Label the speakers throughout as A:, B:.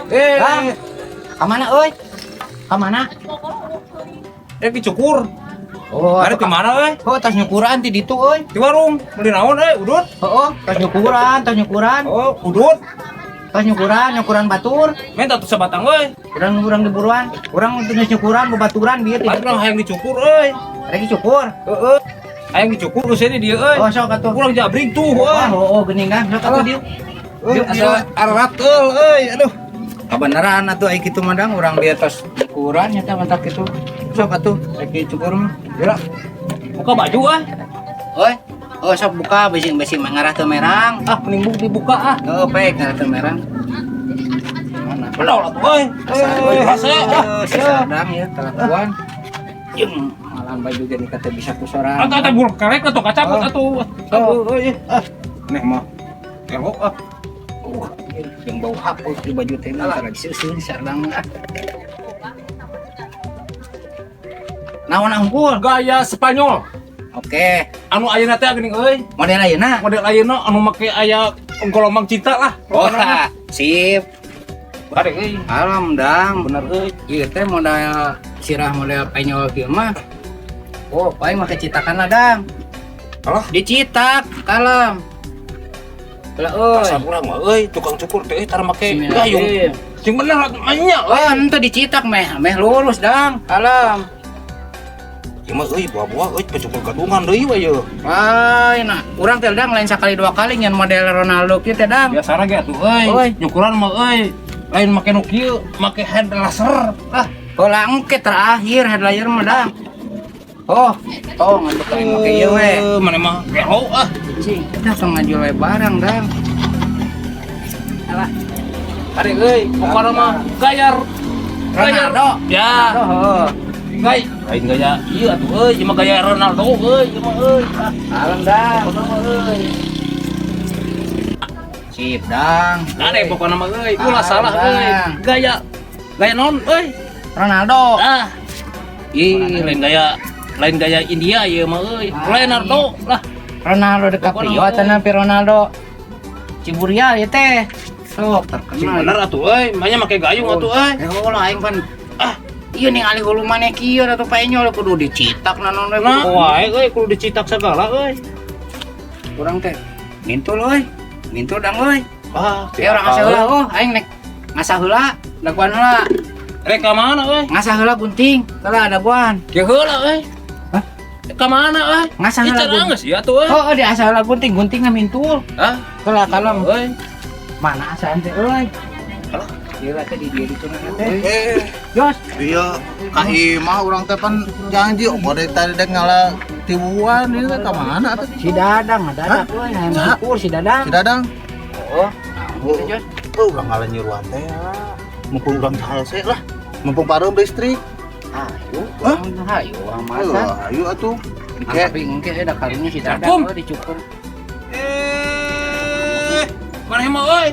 A: Eh,
B: Bang. Ka mana euy? Ka mana?
A: Eh, dicukur.
B: Oh,
A: Ada di mana euy?
B: Oh, tas nyukuran ti ditu euy.
A: Di warung. Beli naon euy? Udut.
B: Oh, tas nyukuran, tas nyukuran.
A: Oh, udut.
B: Tas nyukuran, nyukuran batur.
A: Minta tuh sebatang euy.
B: Urang urang diburuan. Urang geus nyukuran babaturan bieu ti.
A: Ada urang hayang dicukur euy.
B: Rek dicukur.
A: Heeh. Hayang dicukur geus ini dia euy.
B: Oh, sok atuh.
A: Urang jabring tuh euy.
B: Wah, oh, geuning kan. Sok atuh dieu.
A: Euy, asa arateul euy. Aduh.
B: Kabeneran atuh ai kitu mah dang urang di atas nyukuran nyata mantap kitu. Sok atuh rek dicukur mah.
A: Geura. Buka baju ah.
B: Oi. Oh, sok buka bising-bising mengarah teu merang.
A: Ah, mending dibuka ah.
B: Oh, baik ngarah teu merang. Mana?
A: Benar atuh euy. Eh, hese ah.
B: Si Sadang ya kelakuan. Jeung malahan baju ge kata bisa ku sorangan.
A: Atuh atuh bur karek atuh kacabut
B: Oh.
A: atuh. Atuh euy. Ah. Neh mah. Elok ah.
B: Yang bau hapus di baju teh mah lagi seuseun si Sadang mah. Naon angkul?
A: Gaya Spanyol.
B: Oke,
A: Anu ayeuna teh geuning euy.
B: Model ayeuna.
A: Model ayeuna anu make aya gelombang cinta lah.
B: Oh, sip.
A: Kade euy.
B: Alam dang.
A: Bener euy.
B: Ieu teh model sirah model penyol kieu mah. Oh, paling make citakan lah dang.
A: Alah.
B: Dicitak, kalem. Lah euy.
A: Pasar urang mah euy, tukang cukur teh euy tara make gayung.
B: Bismillahirrahmanirrahim.
A: Sing bener atuh mah nya euy.
B: Oh, ente dicitak meh, meh lurus dang. Kalem.
A: Ieu mah euy buah-buah euy pecukur gadungan deui we yeuh.
B: Wah, nah, urang teh dang lain sakali dua kali nyan model Ronaldo kieu teh dang.
A: Biasana ge atuh euy.
B: Euy.
A: Nyukuran mah euy. Lain make nu kieu, make head laser.
B: Ah, heula engke terakhir headliner mah dang. Oh, tong atuh aing make ieu we.
A: Mana mah gelo ah.
B: Cing, kita tong ngajual we barang dang. Alah,
A: Kade euy, pokona mah gaya
B: Ronaldo.
A: Ya.
B: Ronaldo, heuh.
A: Gaya lain gaya ieu atuh euy, ieu mah gaya Ronaldo euy, ieu mah euy. Ah,
B: Kalem dang.
A: pokona mah euy.
B: Sip dang.
A: Kade pokona mah euy, ulah
B: Ah,
A: salah euy.
B: dang.
A: Gaya gaya non euy.
B: Ronaldo.
A: Ah. Ih, lain gaya India ieu mah euy.
B: Ah,
A: Leonardo lah.
B: Ronaldo DiCaprio
A: Pokona mah,
B: atau napi Ronaldo Ciburial ya teh. Sok
A: Sing
B: terkenal.
A: bener atuh euy, manya make gayung atuh euy.
B: Eh, ulah aing pan.
A: Ah.
B: Iya ning alih hulu maneh kieu atuh penyol kudu dicitak naon we.
A: Nah, wae euy kudu dicitak segala euy.
B: Urang teh mintul euy. Mintul dang euy.
A: Ah,
B: Eh urang ngasah heula oh aing nek ngasah heula daguan heula.
A: Rek ka mana euy?
B: Ngasah heula gunting. Heula daguan.
A: Ke heula euy.
B: Hah?
A: Ka mana euy?
B: Ngasah heula
A: Ieu
B: gunting.
A: geus ieu atuh euy.
B: Oh, oh diasah heula gunting, guntingna mintul.
A: Hah?
B: Heula kalem.
A: Euy.
B: Mana asahan teh euy?
A: Alah.
B: Gila teh di dieu ditu teh.
C: Eh,
B: Jos,
C: iya, ka imah urang teh pan janji oh dari tadi dek ngala tiwuan ieu teh ka mana atuh?
B: Si Dadang, Dadang euy, hayang
C: Saha?
B: cukur si Dadang.
C: Si Dadang.
B: Oh,
C: Oh,
B: Jos.
C: oh, urang ngala nyiruan teh. Mumpung urang hese lah. Mumpung pareum listrik.
B: Ayo,
C: Hah?
B: urang hayu urang masak.
C: Oh, ayo atuh.
B: Nah,
C: Engke.
B: tapi engke da karunya si Dadang
A: Kum.
B: euy dicukur.
A: Eh, maneh mah euy.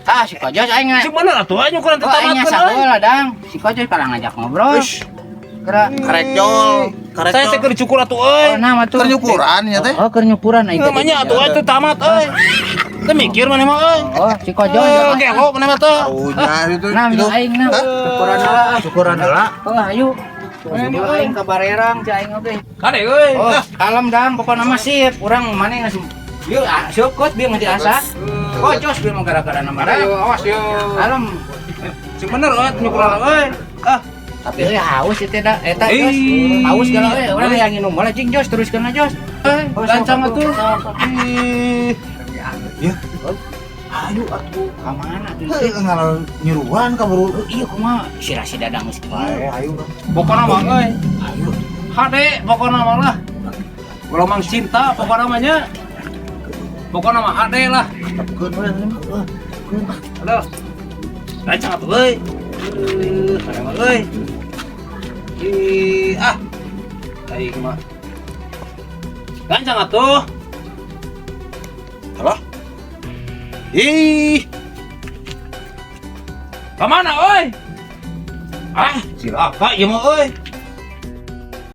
B: Ah, si Kojos aing
A: Sing bener atuh euy nyukuran teh
B: Oh, aing
A: tamatkeun
B: ngasah
A: euy.
B: heula dang. Si Kojos kalah ngajak ngobrol.
C: Ush,
B: Geura.
C: karek jol, karek
A: Saya teh
C: jol.
A: keur dicukur atuh euy.
B: Oh, nah mah tuh.
C: Keur nyukuran ya teh.
B: Oh, keur nyukuran aing teh.
A: Namanya atuh euy teu tamat euy. Teu mikir maneh mah euy.
B: Oh, si Kojos.
A: Eh, gelo maneh mah teh.
C: Taunya itu
B: Nah,
C: itu.
B: aing nah.
C: Hah?
B: Syukuran heula.
C: Syukuran heula.
B: Oh, ayo. Ayo aing ka Barerang cai aing oge.
A: Kade euy.
B: Oh, kalem dang, pokokna mah sip. Urang maneh geus Yuk, ah, syukur bieu geus diasa. Kojos bieu mah gara-gara nama
A: Ayo awas yo.
B: Kalem.
A: Sing bener euy nyukuran euy. Ah,
B: Tapi euy haus ieu teh da eta Jos.
A: Ih.
B: Haus gala euy, urang hayang nginum bola cing Jos teruskeun Jos.
A: euy,
B: Oh,
A: gancang
B: sok
A: atuh.
B: atuh.
C: Ih. Ya. Ayo atuh.
B: Ka mana tuh?
C: Heuh, ngala nyiruan ka buru.
B: Oh, iya kumaha sirah si Dadang geus kieu.
C: Bae, ayo urang.
A: Pokona mah euy.
C: Ayo.
A: Hade pokona mah lah. Gelombang cinta pokona mah nya. Pokona mah hade lah.
C: Keun we ini mah. Heuh, keun ah.
A: Aduh. Gancang atuh euy. Maneh mah euy. Ih, ah. Aing mah. Gancang atuh.
C: Alah. Ih,
A: Ka mana euy? Ah, cilaka ieu mah euy.